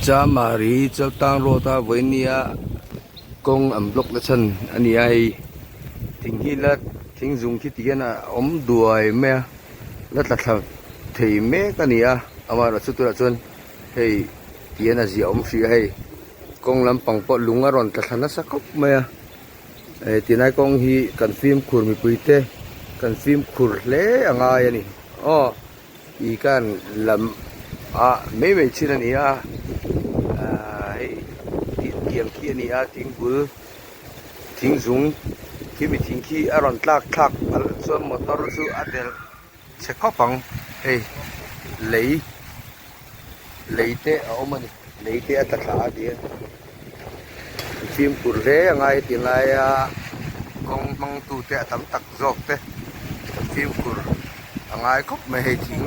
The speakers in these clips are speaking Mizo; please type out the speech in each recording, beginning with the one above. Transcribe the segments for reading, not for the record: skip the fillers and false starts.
Chamari Chaltang road a vawinia kawng an block na chhan a ni a hei thing hi la thing zung khi ti hian a awm duai mai a la tla thla thei mek a ni a amaherawhchu tunah chuan hei ti hian a ziah awm hrih a hei kawng lampang pawh lung a rawn tla thla nasa khawp mai a tinai kawng hi kan fimkhur mipui te kan fimkhur hle a ngai a ni aw. Ih khan lam ah mai mai chin a ni a ahh hei tiang khi a ni a thing bul thing zung khi mi thing khi a rawn tlak thlak palh chuan motor chu a delh chhe khawp ang hei lei lei te a awm a ni lei te a tla thla a ti a fimkhur hle a ngai ti laia kawng hmang tu te a tam tak zawk te fimkhur a ngai khawp mai hei thing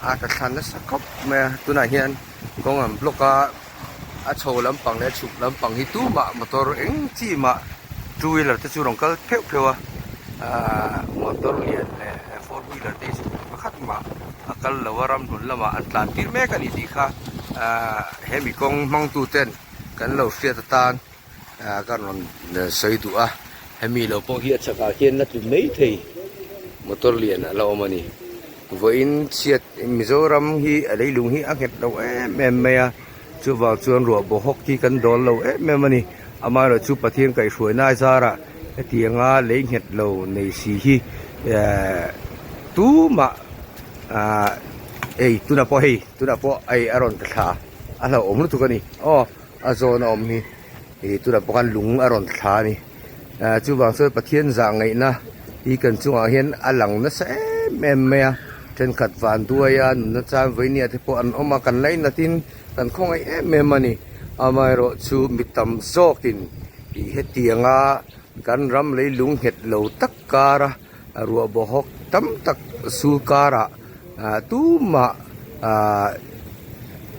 a tla thla nasa khawp mai a tunah hian kawng an block a a chho lampang leh a chhuk lampang hi tumah motor eng chi mah two wheeler te chu rawn kal pheuh pheuh a ahh motor lian leh four wheeler te hi chu pakhat mah a kal lo a ramhlun lamah an tlan tir mek a ni tih kha ahh hemi kawng hmang tu ten kan lo hriat atan ahh ka rawn sawi duh a hemi lo pawh hi a chhakah hian la tlu mai thei motor lian a la awm a ni vawiin chhiat Mizoram hi a leilung hi a nghet lo em em mai a chuvang chuan ruah bawh hawk hi kan dawl lo em em a ni amaherawhchu Pathian kaihhruaina a zarah hetianga lei nghet lo nei si hi ehh tumah ahh hei tunah pawh hei tunah pawh hei a rawn tla thla a hlauhawm lutuk a ni aw a zawn a awm hi ih tunah pawh khan lung a rawn thla a ni ah chuvang chuan Pathian zah ngaihna hi kan chungah hian a lang nasa em em mai a thenkhat van duai a nunna chan vawinia te pawh an awm a kan lainat in kan khawngaih em em a ni amaherawh chu mi tam zawkin ih hetianga kan ram leilung nghet lo tak kar a ruah bawhawk tam tak sul karah ah tumah ah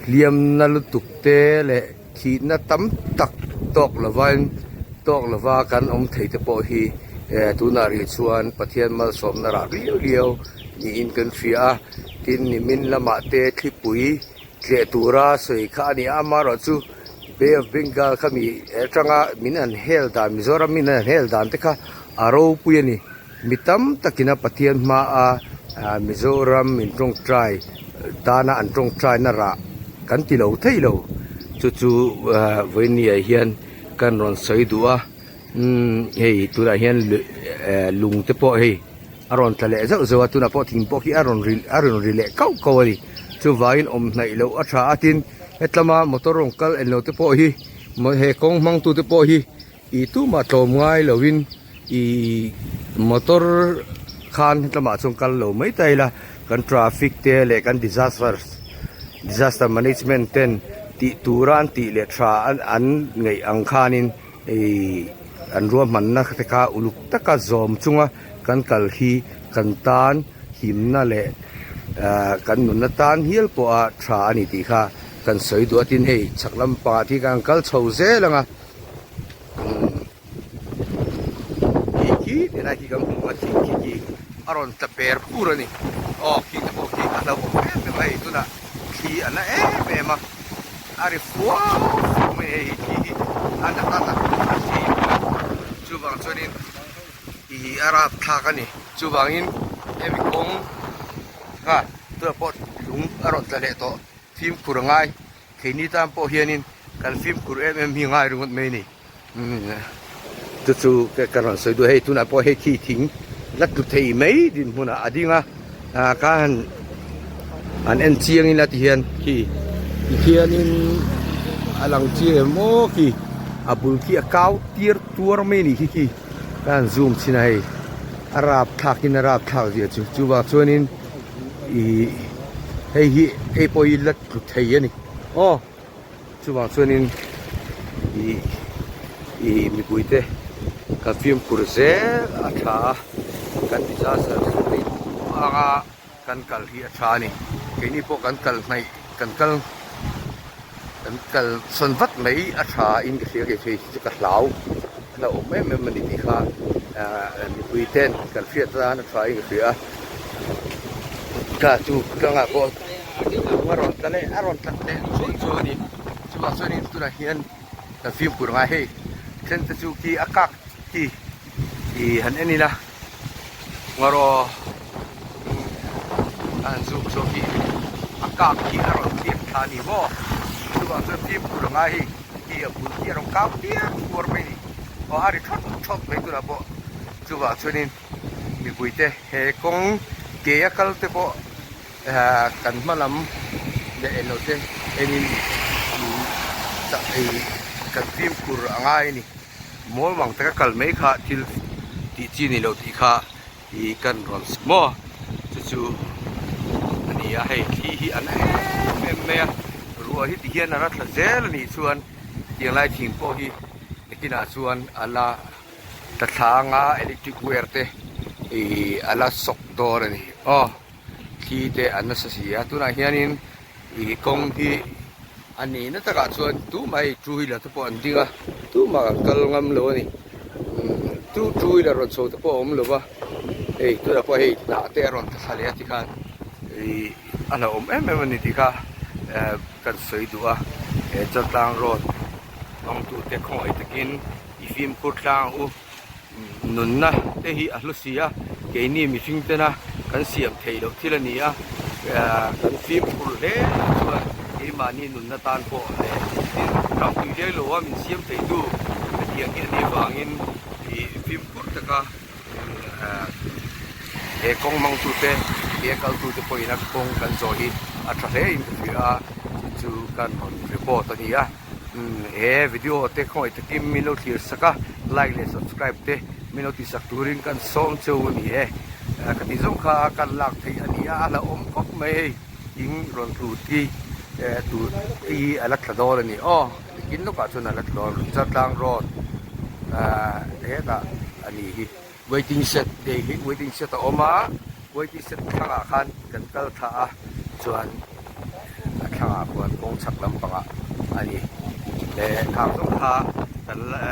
hliamna lutuk te leh thihna tam tak tawk lovain tawk lova kan awm thei te pawh hi eh tunah rih chuan Pathian malsawmna rah riau riau niin kan hria a tin nimin lamah te thlipui tleh tura sawi kha a ni a amaherawhchu Bay of Bengal kha mi atanga min an hel dan Mizoram min an hel dan te kha a ropui a ni. Mi tam takin a Pathian hmaa Mizoram min tawngtai tana an tawngtaina rah kan ti lo thei lo. Chu chu vawinia hian kan rawn sawi duh a, umm hei tunah hian lung te pawh hei a rawn tla leh zauh zauh a, tunah pawh thing pawh khi a rawn ri a rawn ri leh kauh kauh a ni. Chuvangin awm hnaih loh a tha a, tin hetlama motor rawn kal englo te pawh hi he kawng hmangtute pawh hi Ih tumah tlawm ngai lovin ih motor khan lamah chuan kal lo mai ta ila kan traffic te leh kan disaster disaster management ten tih tura an tih leh tha an ngaih ang khanin ih an ruahmanna te kha uluk taka zawm chunga kan kal hi kan tan himna leh ah kan nunna tan hial pawha tha a ni tih kha kan sawi duh a tin hei chhak lampangah te hi kan kal chho zel ang a. Khi khi tilai khi kan hmu a thing khi khi a rawn tla per pur a ni aw khi te pawh khi a hlauhawm em em a hei tunah thli a la em em a a ri fuau fuau mai a hei thli hi a nat a nat a thli chuvang chuanin ih a rapthlak a ni chuvangin hemi kawng kha tunah pawh lung a rawn tla leh tawh fimkhur a ngai. Keini tan pawh hianin kan fimkhur em em hi ngai ringawt mai a ni. Chu chu ka rawn sawi duh a, hei tunah pawh hei khi thing la tlu thei mai dinhmunah a ding a, ka han han en chiang ila ti hian khi tikhianin a lang chiang em aw khi a bul khi a kau tir tuar mai a nih khi khi ka han zoom chhin a hei a rapthlak in a rapthlak zia chu chuvang chuanin ih hei hi hei pawh hi la tlu thei a ni aw chuvang chuanin ih ih mipui te kan fimkhur zel a tha a kan disaster anga kan kal hi a tha a ni keini pawh kan kal hnaih kan kal kan kal sawn vat mai a tha in ka hria kei chu hei chu ka hlau a hlauhawm em em a ni tih kha ah mipui ten kan hriat tan a tha in ka hria a kha chu tlangah pawh. Lung a rawn tla leh a rawn tla leh chu chu a ni. Chuvang chuanin tunah hian kan fimkhur ngai hei then te chu khi a kak khi ih han en ila ngaw a han zuk zawk hi a kak khi a rawn tliak thla a ni maw chuvang chuan fimkhur a ngai hei khi a bul khi a rawn kau piar puar mai a ni aw a ri thawt thawt mai tunah pawh chuvang chuanin mipuite he kawng ke a kal te pawh Ahh kan hma lam leh englo te enin ih kan fimkhur a ngai a ni mawl mang taka kal mai kha thil tih chi ni lo tih kha ih kan rawn maw chu chu a ni a hei thli hi a na em em mai a ruah hi ti hian a la thla zel a nih chuan tiang lai thing pawh hi nakinah chuan a la tla thla anga electric wire te ih a la sawk dawn a ni aw. Thli te an nasa si a, tunah hianin ih kawng hi a nihna takah chuan tumah hei two wheeler te pawh an ding a, tumah an kal ngam lo a ni. Umm two two wheeler rawn chho te pawh a awm lo va, hei tunah pawh hei hnah te a rawn tla thla leh a tikhan ih a hlauhawm em em a ni tih kha eh kan sawi duh a, he Chaltlang road hmangtute khawngaih takin i fimkhur tlang ang u. Nunna te hi a hlu si a, keini mihring tena kan siam theih loh thil a ni a, kan fimkhur hle loh chuan keimahni nunna tan pawh leh tin ram tui leng lo a min siam theitu hetiang hi a nih avangin ih fimkhur taka he kawng hmangtute he kaltute pawhin a kawng kan zawh hi a tha hle in ka hria a, chu chu kan rawn report a ni a. He video te khawngaih takin min lo thlir sak a, like leh subscribe te min lo tihsak turin kan sawm cheu a ni e. Ka tih zawng kha kan lak theih a ni a, a hlauhawm khawp mai hei thing rawn tlu ti tur hi a la tla dawn a ni aw, nikin lawkah chuan a la tla dawn Chaltlang road hetah a ni hi waiting shed hei hi waiting shed a awm a, waiting shed thlangah khan kan kal thla a chuan. A thlangah khuan kawng chhak lampangah a ni leh khang zawng kha kan la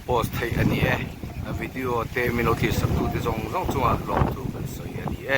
post theih a ni e a video te min lo thlir sak tu te zawng zawng chungah lawmthu kan sawi a ni e.